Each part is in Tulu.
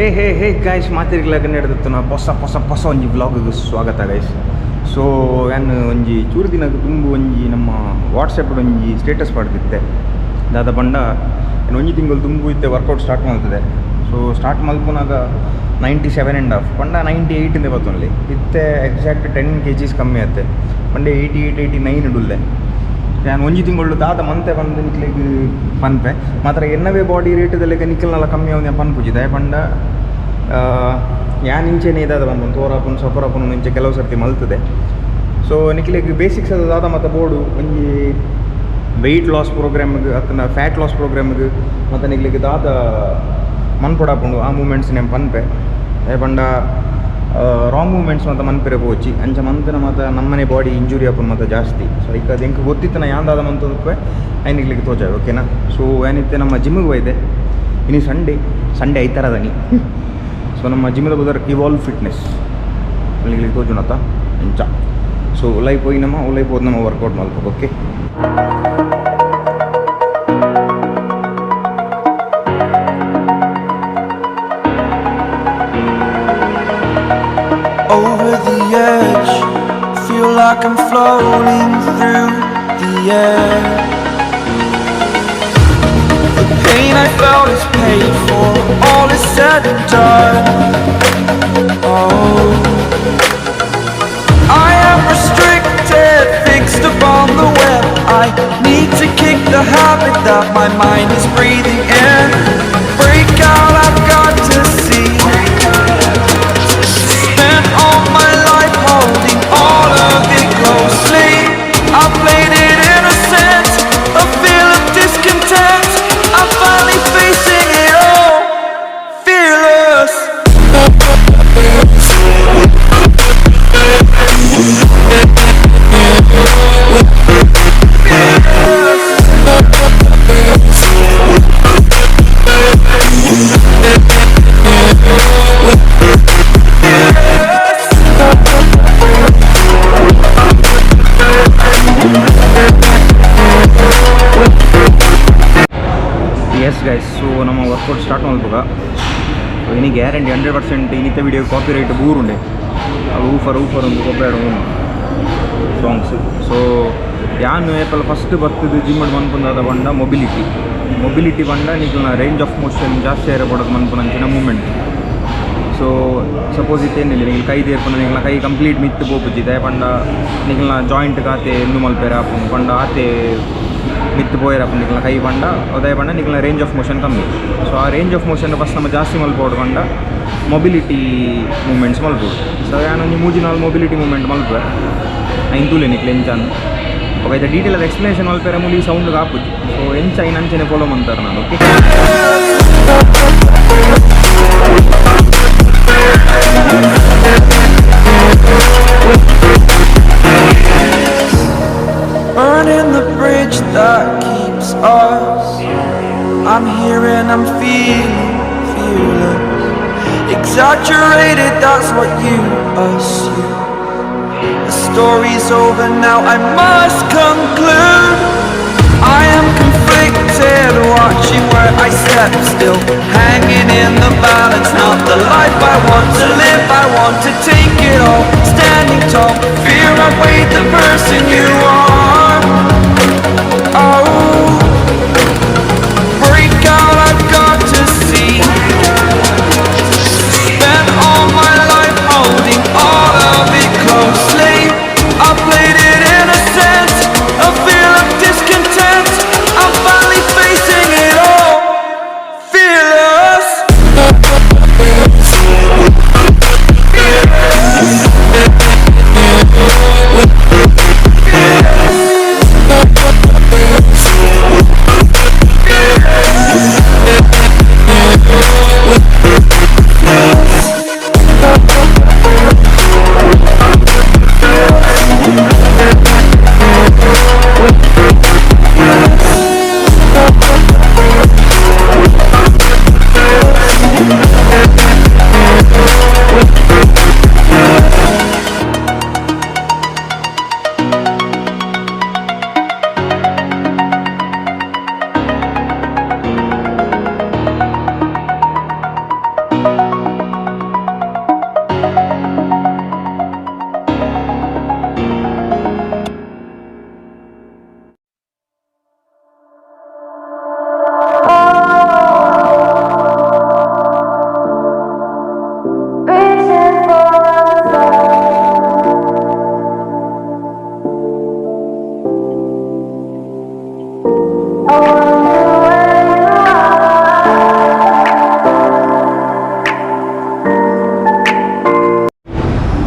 Hey hey hey guys, ಮಾತಿರ್ಗಲ ಕನ್ನಡದತ್ತನ ಹೊಸ ಹೊಸ ಹೊಸ ಒಂಜಿ ವ್ಲಾಗ್ಗೆ ಸ್ವಾಗತ ಗೈಸ್. ಸೊ ಯಾನ್ ಒಂಜಿ ಚೂರು ದಿನಕ್ಕೆ ತುಂಬ ಒಂಜಿ ನಮ್ಮ ವಾಟ್ಸಪ್ ಒಂಜಿ ಸ್ಟೇಟಸ್ ಪಾಡ್ದಿತ್ತೆ ದಾದ ಪಂಡ ಒಂಜಿ ತಿಂಗಳು ತುಂಬು ಇತ್ತೆ ವರ್ಕೌಟ್ ಸ್ಟಾರ್ಟ್ ಮಾಡ್ತದೆ. ಸೊ ಸ್ಟಾರ್ಟ್ ಮಲ್ಪುನಾಗ 97.5 ಪಂಡ 98 ಇಂದ ಬತ್ತೊನ್ಲಿ ಇತ್ತೆ ಎಕ್ಸಾಕ್ಟ್ 10 kgs ಕಮ್ಮಿ ಆತೆ ಪಂಡ 88 89 ಇಡುಲ್ಲೆ. ನಾನು ಒಂಜಿ ತಿಂಗಳು ದಾದ ಮಂತೆ ಬಂದು ನಿಕ್ಲಿಗೆ ಪನ್ಪೆ ಮಾತ್ರ ಎನ್ನವೇ ಬಾಡಿ ರೇಟದಲ್ಲಿಗೆ ನಿಖಲ್ನೆಲ್ಲ ಕಮ್ಮಿ ಅವನ ಪನ್ಪುಜಿದೆ ಪಂಡ ಯಾನ್ ಇಂಚೆನೇ ಇದಾದ ಬಂದು ತೋರಾಪುನ್ ಸಪರಾಪುನ್ ಇಂಚೆ ಕೆಲವು ಸರ್ತಿ ಮಲ್ತದೆ. ಸೊ ನಿಕ್ಲಿಗೆ ಬೇಸಿಕ್ಸ್ ಅದು ದಾದ ಮತ್ತು ಬೋರ್ಡು ಒಂಜಿ ವೆಯ್ಟ್ ಲಾಸ್ ಪ್ರೋಗ್ರಾಮ್ಗೆ ಅತ್ತನ ಫ್ಯಾಟ್ ಲಾಸ್ ಪ್ರೋಗ್ರಾಮ್ಗೆ ಮತ್ತು ನಿಕ್ಲಿಗೆ ದಾದ ಮನ್ಪೊಡಾಪುಂಡು ಆ ಮೂಮೆಂಟ್ಸ್ ನೇಮ್ ಪನ್ಪೆ ಪಂಡ ರಾಂಗ್ ಮೂಮೆಂಟ್ಸ್ ಮತ್ತು ಮನ್ಪಿರೆ ಪೋಚಿ ಅಂಚ ಮಂತನ ಮಾತ ನಮ್ಮನೆ ಬಾಡಿ ಇಂಜುರಿ ಆಪುನ ಮಾತ ಜಾಸ್ತಿ. ಸೊ ಈಗ ಅದು ಎಂಕ್ ಗೊತ್ತಿತ್ತು ನಾ ಯಾಂದಾದ ಮಂತುಪ್ಪೆ ಐನಿಗ್ಲಿಕ್ಕೆ ತೋಜಾವೆ ಓಕೆನಾ. ಸೊ ಏನಿತ್ತೆ ನಮ್ಮ ಜಿಮ್ಗೆ ಹೋಯ್ದೆ ಇನ್ನು ಸಂಡೇ ಸಂಡೇ ಐತರದನಿ. ಸೊ ನಮ್ಮ ಜಿಮ್ದ ಬದರ್ ಇವಾಲ್ವ್ ಫಿಟ್ನೆಸ್ ಅಲ್ಲಿಗೆ ತೋಜುನತ ಇಂಚ. ಸೊ ಉಲೈ ಪೋಯಿ ನಮ್ಮ ಉಲೈ ಪೋದು ನಮ್ಮ workout ಮಲ್ಪು okay. Over the edge, feel like I'm floating through the air. The pain I felt is paid for, all is said and done. Oh, I am restricted, fixed upon the web. I need to kick the habit that my mind is breathing in. Break out, I've got to see. Spent all my life holding all of it closely. I played it innocent, a feel of discontent. I'm finally facing it all, fearless. Yes guys, so ನಮ್ಮ ವರ್ಕೌಟ್ ಸ್ಟಾರ್ಟ್ ಮಲ್ಪುಗ. ಸೊ ಇನಿ ಗ್ಯಾರಂಟಿ 100% ಇನ್ನಿತ ವಿಡಿಯೋ ಕಾಪಿ ರೈಟ್ ಬೂರುಂಡೆ ಅವು ಊಫರ್ ಊಫರ್ ಒಂದು ಕೊಬ್ಬೆ ಸಾಂಗ್ಸ್. ಸೊ ಯಾನು ಏಪಲ್ ಫಸ್ಟ್ ಬರ್ತದೆ ಜಿಮ್ ಮನ್ಪುಂದಾದ ಬಂಡ ಮೊಬಿಲಿಟಿ ಮೊಬಿಲಿಟಿ ಬಂಡ ನಿಕ್ಲ ರೇಂಜ್ ಆಫ್ ಮೋಷನ್ ಜಾಸ್ತಿ ಇರಬಾರ್ದು ಮನ್ಪುನಂಚಿನ ಮೂಮೆಂಟ್. ಸೊ ಸಪೋಸ್ ಇತ್ತೇನಿಲ್ಲ ನಿಖಲ್ ಕೈ ದೇರ್ಪುನ ನಿಖಲ್ನ ಕೈ ಕಂಪ್ಲೀಟ್ ಮಿತ್ತು ಪೋಪುಜಿ ದಯ ಪಂಡ ನಿಖಲ್ನ ಜಾಯಿಂಟ್ ಆತೆ ಎಂದು ಮಲ್ಪೆರ ಆಪುಂಡು ಪಂಡ ಆತೆ ಮಿತ್ತು ಪೋಯರಪ್ಪ ನಿಖಲ್ನ ಕೈ ಪಂಡ ದಯ ಪಂಡ ನಿಖಲ್ನ ರೇಂಜ್ ಆಫ್ ಮೋಷನ್ ಕಮ್ಮಿ. ಸೊ ಆ ರೇಂಜ್ ಆಫ್ ಮೋಷನ್ ಫಸ್ಟ್ ನಮ್ಮ ಜಾಸ್ತಿ ಮಲ್ಪೋಡು ಪಂಡ ಮೊಬಿಲಿಟಿ ಮೂಮೆಂಟ್ಸ್ ಮಲ್ಪೋಡು. ಸೊ ಯಾನೊಂಜಿ ಮೂಜಿ ನಾಲ್ ಮೊಬಿಲಿಟಿ ಮೂಮೆಂಟ್ ಮಲ್ಪೆ ಐನ್ ತೂಲೆ ನಿಕ್ಲೆ ಎಂಚಾನ್ ಓಕೆ ಐತ ಡೀಟೇಲ್ ಅದು ಎಕ್ಸ್ಪ್ಲನೇಷನ್ ಮಲ್ಪೆರ ಮೂಲಿ ಸೌಂಡ್ ಆಪುಜಿ. ಸೊ ಎಂಚ ಐನ್ ಅಂಚನೆ ಫಾಲೋ ಮಂತಾರೆ ನಾನು okay. Burning the bridge that keeps us. I'm here and I'm feeling fearless. Exaggerated, that's what you assume. The story's over now, I must conclude. I am conflicted, watching where I step still, hanging in the balance. Not the life I want to live, I want to take it all, standing tall. Fear outweighed the person you are. Oh, break out, I've got to see. Spent all my life holding all of it closely. I played it innocent, a feel of discontent. I'm finally facing it all, fearless.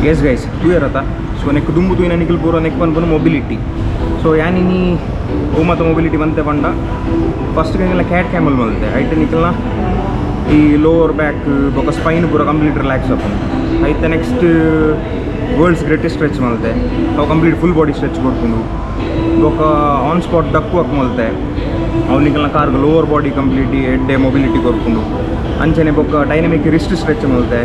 Yes guys ತೂಯರತ. So neck ದುಂಬು ತೂಯಿನ ನಿಕಲ್ ಪೂರ ನೆಕ್ ಪನ್ಪುನ ಮೊಬಿಲಿಟಿ. ಸೊ ಯಾನಿನಿ ಓ ಮಾತ ಮೊಬಿಲಿಟಿ ಬಂತೆ ಪಂಡ ಫಸ್ಟ್ ನಿಕಲ್ನ ಕ್ಯಾಟ್ ಕ್ಯಾಮಲ್ ಮಲ್ತೆ ಐಟ್ ನಿಕಲ್ನ ಈ ಲೋವರ್ ಬ್ಯಾಕ್ ಬೊಕ ಸ್ಪೈನ್ ಪೂರ ಕಂಪ್ಲೀಟ್ ರಿಲ್ಯಾಕ್ಸ್ ಆಪುಂಡು. ಐತ next world's greatest stretch ಮಲ್ತೆ, ಅವು complete full body stretch ಕೊಡ್ಪುಂಡು. ಬೊಕ on spot duck walk ಮಲ್ತೆ, ಅವು ನಿಕಲ್ನ ಕಾರ್ಗ್ lower body complete ಎಡ್ಡೆ ಮೊಬಿಲಿಟಿ ಕೊರ್ಪುಂಡು. ಅಂಚನೆ ಬೊಕ್ಕ dynamic wrist stretch ಮಲ್ತೆ,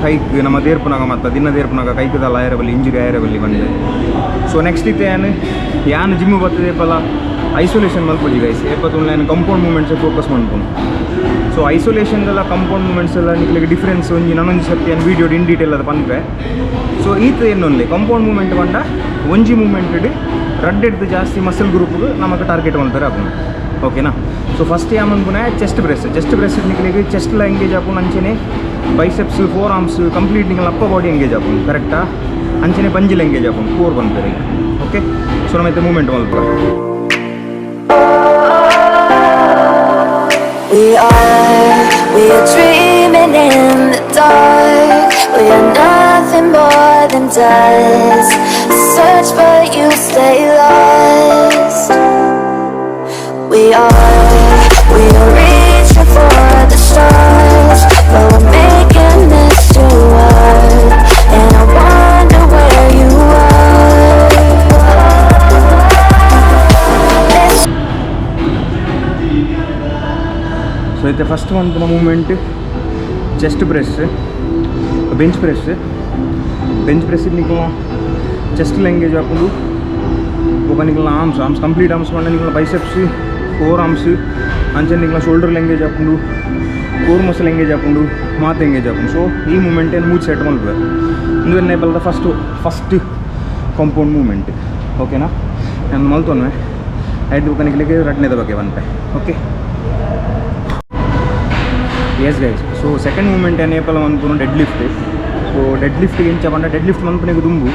ಕೈಕ್ ನಮ್ಮ ದೇರ್ಪುನಾಗ ಮತ್ತು ದಿನ ದೇರ್ಪುನಾಗ ಕೈಕದಲ್ಲ ಆಯರಬಲ್ಲಿ ಇಂಜುರಿ ಆಯರಬಲ್ಲಿ ಬಂದೆ. ಸೊ ನೆಕ್ಸ್ಟ್ ಇತ್ತೆ ಯಾನ್ ಯಾನ್ ಜಿಮ್ ಬರ್ತದೆ ಪಲ ಐಸೋಲೇಷನ್ ಮಲ್ಪೊಜಿ ಗೈಸ್, ಏಪತ್ತುಂಡ ಯಾನ್ compound movements focus ಮನ್ಪುನು. So ಐಸೋಲೇಷನ್ದೆಲ್ಲ compound movements ಎಲ್ಲ ನಿಕ್ಲೆಗ್ ಡಿಫ್ರೆನ್ಸ್ ಒಂಜಿ ನನೊಂಜಿ ಸರ್ತಿ ಯಾನ್ video in detail ಅದು ಪನ್ಪೆ. ಸೊ ಈತ ಎನ್ನೊನ್ಲೆ ಕಂಪೌಂಡ್ ಮೂವ್ಮೆಂಟ್ ಪಂಡ ಒಂಜಿ ಮೂವ್ಮೆಂಟ್ ರಡ್ಡೆಡ್ದು ಜಾಸ್ತಿ ಮಸಲ್ ಗ್ರೂಪ್ಗೆ ನಮಕ್ ಟಾರ್ಗೆಟ್ ಮಲ್ತಾರೆ ಆಪುಂಡು ಓಕೆನಾ. ಸೊ ಫಸ್ಟ್ ಯಾ ಮನ್ಪುನ chest press, chest press ನಿಕ್ಲೆಗ್ ಚೆಸ್ಟ್ಲ engage ಆಪುಂಡು, ಅಂಚನೆ biceps four arms complete ನಿಕಲ್ನ upper body engage ಆಪುಂಡು ಕರೆಕ್ಟಾ, ಅಂಚನೆ ಬಂಜಿಲ್ ಎಂಗೇಜ್ ಆಪುಂಡು ಕೋರ್ ಪನ್ಪೆರ್ ಓಕೆ. ಸೊ ನಮ್ಮ ಇತ್ತೆ movement ಮಲ್ಪ. We are dreaming in the dark. We are nothing more than dust. Search but you stay lost. We are reaching for the stars, but we're making this too hard. And I wonder where you are. This so ಇತ್ತೆ first ಮನ್ಪುನ movement chest press, bench press. Bench press ನಿಕಲ್ನ chest engage ಆಪುಂಡು, ಬೊಕ ನಿಕಲ್ನ arms, arms complete arms ಪಂಡ ನಿಕಲ್ನ biceps four arms, ಅಂಚನೆ ನಿಕಲ್ನ shoulder engage ಆಪುಂಡು, core muscle engage ಆಪುಂಡು, ಮಾತ engage ಆಪುಂಡು. So ಈ movement ಏನು ಮೂಜಿ ಸೆಟ್ ಮಲ್ಪುವೆ. ಉಂದು ಎನ್ನ ಬಲದ first first compound movement ಓಕೆನಾ. ನಾನು ಮಲ್ತೊನ್ವೆ ಐದು ಬೊಕ ನಿಕ್ಲೆಗ್ ರಡ್ನೆದ ಬಗ್ಗೆ ಪನ್ಪೆ okay. Yes guys, so second movement ಏನು ಏಪಲ ಮನ್ಪುನು dead lift. So dead lift ಎಂಚ ಪಂಡ ಡೆಡ್ ಲಿಫ್ಟ್ ಮನ್ಪುನೆಗ್ ದುಂಬು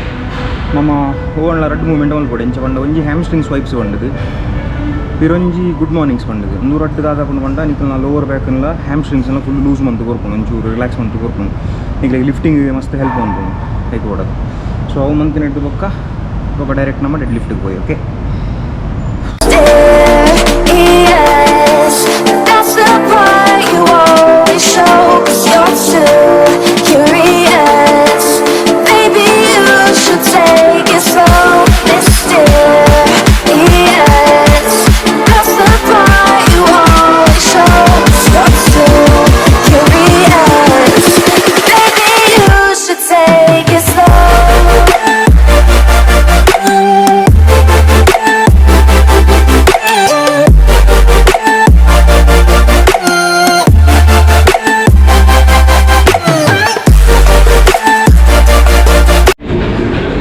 ನಮ್ಮ ಓವನ್ಲ ರಡ್ಡ್ ಮೂವ್ಮೆಂಟ್ ಮಲ್ಪೊಡು. ಎಂಚ ಪಂಡ ಒಂಜಿ ಹ್ಯಾಮ್ಸ್ಟ್ರಿಂಗ್ ಸ್ವೈಪ್ಸ್ ಪಂಡುದು, ಪಿರೊಂಜಿ ಗುಡ್ ಮಾರ್ನಿಂಗ್ಸ್ ಪಂಡುದು. ಉಂದು ರಡ್ಡ್ ದಾದ ಪಂಡ ಪಂಡ ನಿಕಲ್ನ ಲೋವರ್ ಬ್ಯಾಕ್ನ್ಲ ಹ್ಯಾಮ್ಸ್ಟ್ರಿಂಗ್ಸ್ನ ಫುಲ್ ಲೂಸ್ ಮಂತ್ ಕೊರ್ಪುಂಡು, ಒಂಚೂರು ರಿಲ್ಯಾಕ್ಸ್ ಮಂತ್ ಕೊರ್ಪುಂಡು, ನಿಕ್ಲೆಗ್ ಲಿಫ್ಟಿಂಗ್ ಮಸ್ತ್ ಹೆಲ್ಪ್ ಮನ್ಪುಂಡು ಐಕ್ ಬೋಡದು. ಸೊ ಅವು ಮಂತಿನೆಡ್ದು ಬೊಕ್ಕ ಬೊಕ್ಕ ಡೈರೆಕ್ಟ್ ನಮ್ಮ ಡೆಡ್ ಲಿಫ್ಟಿಗೆ ಪೋಯಿ okay. Yes, that's the part you always show. 'Cause you're too curious. Maybe you should take it slow. Mysterious. That's the part you always show. 'Cause you're too curious. Maybe you should take it slow.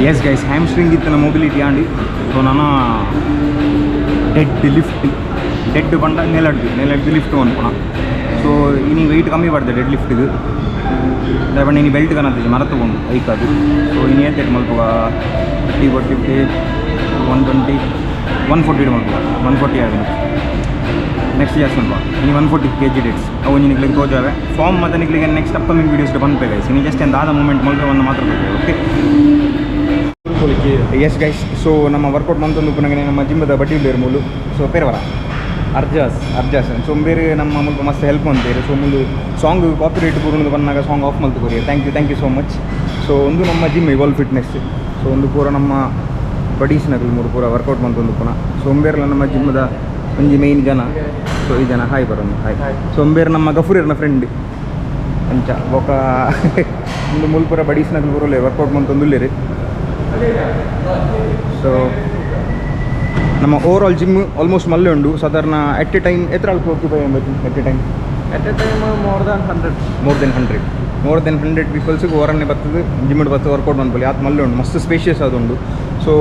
Yes guys, hamstring ಇತ್ತಿನ mobility and. So ನನ dead lift, dead ಪಂಡ ನೆಲಡ್ದು ನೆಲಡ್ದು lift ಮನ್ಪುನ. So ಇನಿ weight ಕಮ್ಮಿ ಪಡ್ದೆ dead ಲಿಫ್ಟಿಗೆ, ದಾಯೆ ಪಂಡ ಇನಿ belt ಕನತಿಜಿ ಮರತುಕೊಂಡು ಐಕಾದು. ಸೊ ಇನಿ ಏತೆಟ್ ಮಲ್ಪುಗ 30 40 50 120 140 ಮಲ್ಪುಗ 140 ಆಗಿದೆ. ನೆಕ್ಸ್ಟ್ ಜಾಸ್ತಿ ಮಲ್ಪ ಇನಿ 140 K G dates ಅವು ಒಂಜಿ ನಿಕ್ಲೆಗ್ ತೋಜಾವೆ ಫಾರ್ಮ್ ಮತ್ತು ನಿಕ್ಲೆಗ್ next upcoming videos ಪನ್ಪೆ guys. ಇನಿ ಜಸ್ಟ್ ಎಂತ ಆದ ಮೂಮೆಂಟ್ ಮಲ್ಪೆ ಒಂದು ಮಾತ್ರ okay. Yes guys, so ನಮ್ಮ ವರ್ಕೌಟ್ ಮಂತೊಂದು ಉಪ್ಪುನಗನೆ ನಮ್ಮ ಜಿಮ್ಮದ ಬಡ್ಡಿ ಉಳ್ಳೇರು ಮೂಲು. ಸೊ ಪೇರ್ವರ ಅರ್ಜಾಸ್ ಅರ್ಜಾಸ್. ಸೊ ಬೇರೆ ನಮ್ಮ ಮುಲ್ಪ ಮಸ್ತ್ ಹೆಲ್ಪ್ ಮಂತೇರು. ಸೊ ಮುಲು ಸಾಂಗ್ ಕಾಪಿರೈಟ್ ಪೂರ್ಣ ಬಂದಾಗ ಸಾಂಗ್ ಆಫ್ ಮಲ್ತು ಕೊರಿಯರ್. Thank you, thank you so much. So ಒಂದು ನಮ್ಮ gym evolve fitness. So ಒಂದು ಪೂರ ನಮ್ಮ ಬಡೀಸ್ನಗಲು ಮೂರು ಪೂರ ವರ್ಕೌಟ್ ಮಂತೊಂದು ಪುನ. ಸೊ ಒಂಬೇರ್ಲ ನಮ್ಮ ಜಿಮ್ಮದ ಒಂಜಿ ಮೇಯ್ನ್ ಜನ. ಸೊ ಈ ಜನ ಹಾಯ್ ಬರೋನು ಹಾಯ್. ಸೊ ಒಂಬೇರು ನಮ್ಮ ಗಫೂರಿರ್ನ ಫ್ರೆಂಡ್ ಅಂಚ ಬೊಕ ಒಂದು ಮುಲ್ಪುರ ಬಡೀಸ್ನಗಲು ಪೂರ ವರ್ಕೌಟ್ ಮಂತೊಂದು ಉಲ್ಲೇರು. ಸೊ ನಮ್ಮ over all gym almost ಮಲ್ಲೆ ಉಂಡು ಸಾಧಾರಣ at A time ಎತ್ರ ಅಲ್ಪ occupy at a time? At a time more than 100. More than 100, more than 100 ಪೀಪಲ್ಸ್ಗೆ ಓರನ್ನೇ ಬರ್ತದೆ ಜಿಮ್ ಬರ್ತದೆ ವರ್ಕೌಟ್ ಮನ್ಪೊಲಿ ಆತ್ ಮಲ್ಲೆ ಉಂಡು, ಮಸ್ತ್ ಸ್ಪೇಷಿಯಸ್ ಆದುಂಡು. ಸೊ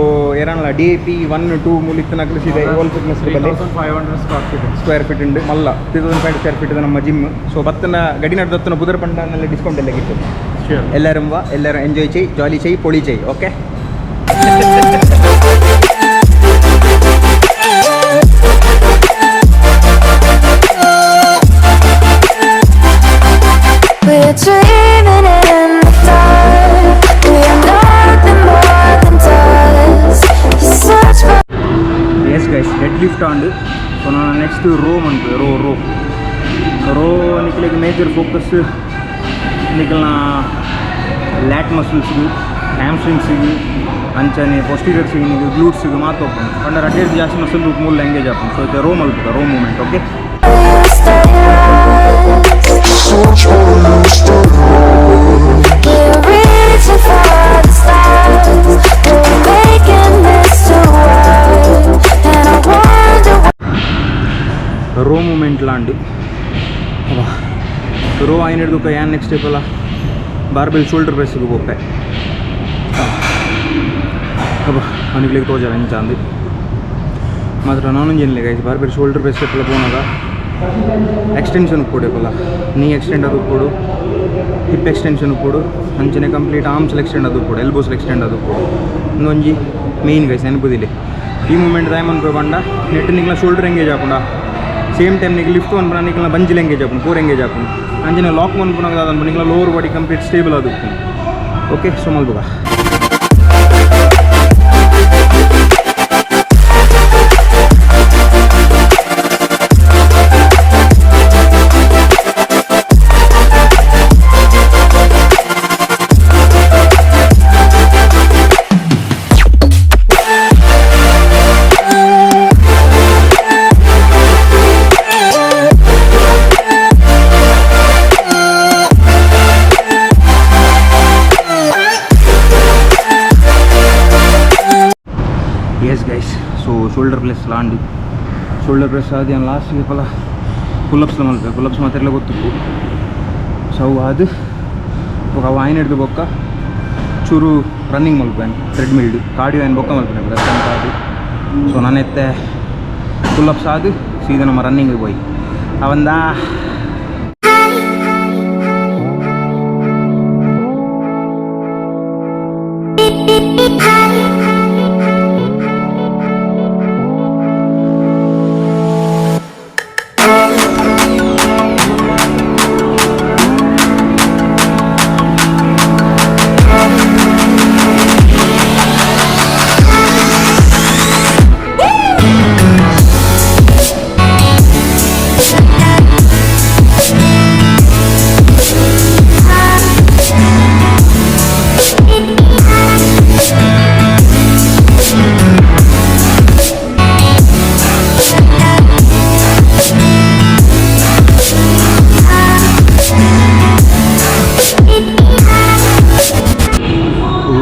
ಏರಾನ್ಲ D A P 1 2 ಮೂಲಿತ್ತನಕ್ಲು ಸೀದಾ evolve fitness ಬಲ್ಲೆ. 3500 square feet. Square feet ಉಂಡು ಮಲ್ಲ 3500 ಸ್ಕ್ವೇರ್ ಫೀಟ್ ನಮ್ಮ ಜಿಮ್. ಸೊ ಬತ್ತನ ಗಡಿನಾಡು ದತ್ತನ ಬುದರ್ ಪಂಡನಲ್ಲಿ ಡಿಸ್ಕೌಂಟ್ ಎಲ್ಲ ಗಿಟ್ಟು. Sure. ಎಲ್ಲರೂ ವಾ, ಎಲ್ಲರೂ ಎಂಜಾಯ್ ചെയ്, ಜಾಲಿ ചെയ്, ಪೊಳಿ ചെയ് okay. We're dreaming in the dark. We are Lift and. So ನಾನು ನೆಕ್ಸ್ಟ್ ರೋ ಮನ್ಪು rho rho rho ನಿಕ್ಲೆಗ್ major focus ನಿಕಲ್ನ ಲ್ಯಾಟ್ ಮಸಲ್ಸ್ಗು ಹ್ಯಾಮ್ಸ್ಟ್ರಿಂಗ್ಸಿಗೆ ಅಂಚನೆ ಪೊಸ್ಟೀರಿಯರ್ಸಿಗೆ ನಿಗೆ ಗ್ಲೂಟ್ಸಿಗೆ ಮಾತ್ರ ಓಪನ್ ಪಂಡ ರಡ್ಡೆಡ್ ಜಾಸ್ತಿ ಮಸಲ್ ಮೂಲ ಲ್ಯಾಂಗ್ವೇಜ್ ಆಪುಂಡು. ಸೊ ಇತ್ತೆ rho ಮಲ್ಪುಗ rho movement. Okay We're reaching for the stars. We're making this too hard. And I wonder row movement ಲಾಂಡ್ rho ಆಯ್ನೆಡ್ದು ಯಾನ್ ನೆಕ್ಸ್ಟ್ ಸ್ಟೆಪ್ ಅಲ್ಲ ಬಾರ್ಬೆಲ್ ಶೋಲ್ಡರ್ ಪ್ರೆಸ್ಗೆ ಪೋಪೆ. ಅಬ್ಬಾ ಅವನಿಗೆ ತೋಜ ಎಂಚ ಅಂದು ಮಾತ್ರ ನಾನೊಂಜೇನಿಲ್ಲ guys. Barbell shoulder press ಎಪ್ಪಲ ಪೋನಾಗ extension ಉಪ್ಪುಡು ನೀ ಎಕ್ಸ್ಟೆಂಡ್ ಅದು ಉಪ್ಪುಡು, ಹಿಪ್ ಎಕ್ಸ್ಟೆನ್ಷನ್ ಉಪ್ಪುಡು, ಅಂಚನೆ complete arms extend ಅದು ಉಪ್ಪುಡು, ಎಲ್ಬೋಸ್ ಎಕ್ಸ್ಟೆಂಡ್ ಅದು ಉಪ್ಪುಡು. ಇಂದೊಂಜಿ ಮೇನ್ ಗೈಸ್ ನೆನಪುದಿಲ್ಲ ಈ ಮೂಮೆಂಟ್ ದಾಯ ಮನ್ಪು ಪಂಡ ನೆಟ್ ನಿಕ್ಲ ಶೋಲ್ಡರ್ ಎಂಗೇಜ್ ಆಪುಂಡ, ಸೇಮ್ ಟೈಮ್ ನಿಕ್ ಲಿಫ್ಟ್ ಮನ್ಪುನ ನಿಕ್ಲ ಬಂಜಿಲ್ ಎಂಗೇಜ್ ಆಪುಂಡು, ಕೋರ್ ಎಂಗೇಜ್ ಆಪುಂಡು. ಅಂಚನೆ lock ಮನ್ಪುನಾಗ ಅನ್ಪು ನಿಕ್ಲ lower body complete stable ಅದು ಉಪ್ಪುಂಡು. ಓಕೆ ಸೊ ಮಲ್ಪುಗ. Yes guys, so shoulder press ಲಾಂಡಿ shoulder press ಅದು ಏನು ಲಾಸ್ಟ್ ಪಲ ಪುಲ್ಲಪ್ಸ್ ಮಲ್ಪೆ. ಪುಲ್ಲಪ್ಸ್ ಮಾತ್ರ ಗೊತ್ತಿತ್ತು. ಸೊ ಅವು ಅದು ಬೊಕ ಅವು ಆಯ್ನ ಹಿಡ್ದು ಬೊಕ್ಕ ಚೂರು ರನ್ನಿಂಗ್ ಮಲ್ಪೆ ಟ್ರೆಡ್ಮಿಲ್ಡ್ ಕಾರ್ಡಿಯೋ ಏನು ಬೊಕ್ಕ ಮಲ್ಪೆ ಕಾರ್ಡಿಯೋ. ಸೊ ನಾನೆತ್ತೆ ಪುಲ್ಲಪ್ಸ್ ಅದು ಸೀದಾ ನಮ್ಮ ರನ್ನಿಂಗ್ ಪೋಯಿ ಅವಂದ.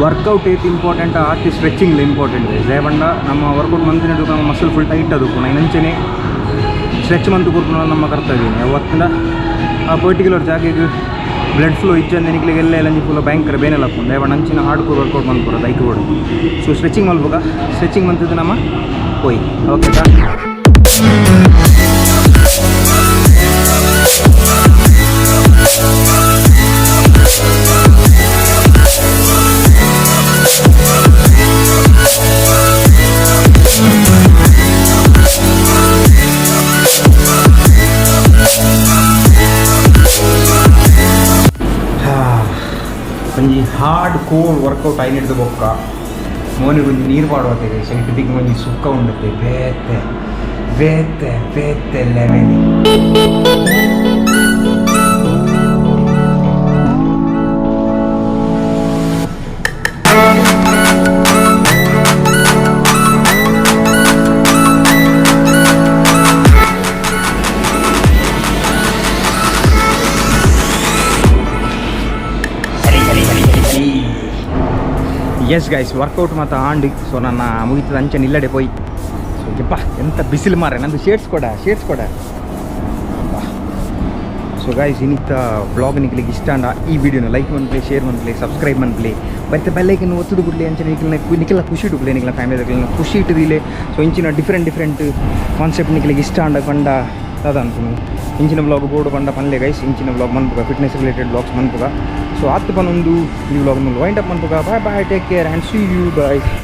ವರ್ಕೌಟ್ ಏತ್ ಇಂಪಾರ್ಟೆಂಟ್ ಆತಿ ಸ್ಟ್ರೆಚಿಂಗ್ ಇಂಪಾರ್ಟೆಂಟ್. ರೇವಂಡ ನಮ್ಮ ವರ್ಕೌಟ್ ಮಂತಿನ ನಮ್ಮ muscle full tight ಅದು ನಂಚನೆ ಸ್ಟ್ರೆಚ್ ಮಂತು ಕೊರ್ಪುನ ನಮ್ಮ ಕರ್ತವ್ಯ. ಯಾವತ್ತಿನ ಆ ಪರ್ಟಿಕ್ಯುಲರ್ ಜಾಗೆಗೆ ಬ್ಲಡ್ ಫ್ಲೋ ಇಜ್ಜಂದೆ ನಿಕ್ಲಿಗೆ ಎಲ್ಲ ಎಲ್ಲ ಫುಲ್ ಭಯಂಕರ ಬೇನೆಲ್ಲ ಹಾಕೊಂಡು ರೇವಣ್ಣ ಅಂಚಿನ hard core workout ಮನ್ಪುರ ದೈಕ್ board. So stretching ಮಲ್ಪುಗ stretching ಮಂತಿದ್ದು ನಮ್ಮ ಪೋಯ್. Okay ಒಂಜಿ hard core workout ಆಯ್ನಿಡ್ದು ಬೊಕ್ಕ ಮೋನಿಗೆ ಒಂಜಿ ನೀರು ಪಾಡುವತ್ತೆ ಸೈಟ್ ದಿಕ್ಕ ಒಂಜಿ ಸುಕ್ಕ ಉಂಡತ್ತೆ ಬೇತೆ ಬೇತೆ ಬೇತೆ level. Yes guys, workout ಮಾತ ಆಂಡ್. ಸೊ ನನ್ನ ಮುಗಿತದ ಅಂಚೆ ನಿಲ್ಲಡೆ ಪೋಯ್. ಸೊ ಯಪ್ಪ ಎಂತ ಬಿಸಿಲು ಮಾರೆ, ನಂದು ಶೇಡ್ಸ್ ಕೊಡ ಶೇಡ್ಸ್ ಕೊಡ. ಸೊ ಗೈಸ್ ಇನ್ನಿತ್ತ ಬ್ಲಾಗ್ ನಿಕ್ಲಿಗೆ ಇಷ್ಟ ಅಂಡ ಈ ವಿಡಿಯೋನ ಲೈಕ್ ಮನ್ಪ್ಲೆ, ಶೇರ್ ಮನ್ಪ್ಲೆ, ಸಬ್ಸ್ಕ್ರೈಬ್ ಮನ್ಪ್ಲೆ, ಮತ್ತೆ ಬೆಲ್ಲೈಕನ್ ಒತ್ತದು ಬಿಡ್ಲಿ. ಅಂಚೆ ನಿಕ್ಲಿನ ನಿಕ್ಲ ಖುಷಿ ಇಟ್ಟುಪ್ಲೆ, ನಿಕ್ಲ ಫ್ಯಾಮಿಲಿ ಖುಷಿ ಇಟ್ಟದಿಲೆ. ಸೊ ಇಂಚಿನ different different concept ನಿಕ್ಲಿಗೆ ಇಷ್ಟ ಅಂಡ ಪಂಡ ದಾದ ಅನ್ಪುನು ಇಂಚಿನ ಬ್ಲಾಗ್ ಬೋರ್ಡ್ ಪಂಡ ಪನ್ಲೆ ಗೈಸ್. ಇಂಚಿನ ಬ್ಲಾಗ್ ಮನ್ಪುಗ, fitness related blogs ಮನ್ಪುಗ. So ಆತ್ ಪನೊಂದು ಈ blog wind up ಮನ್ಪುಗ. Bye bye, take care and see you, bye.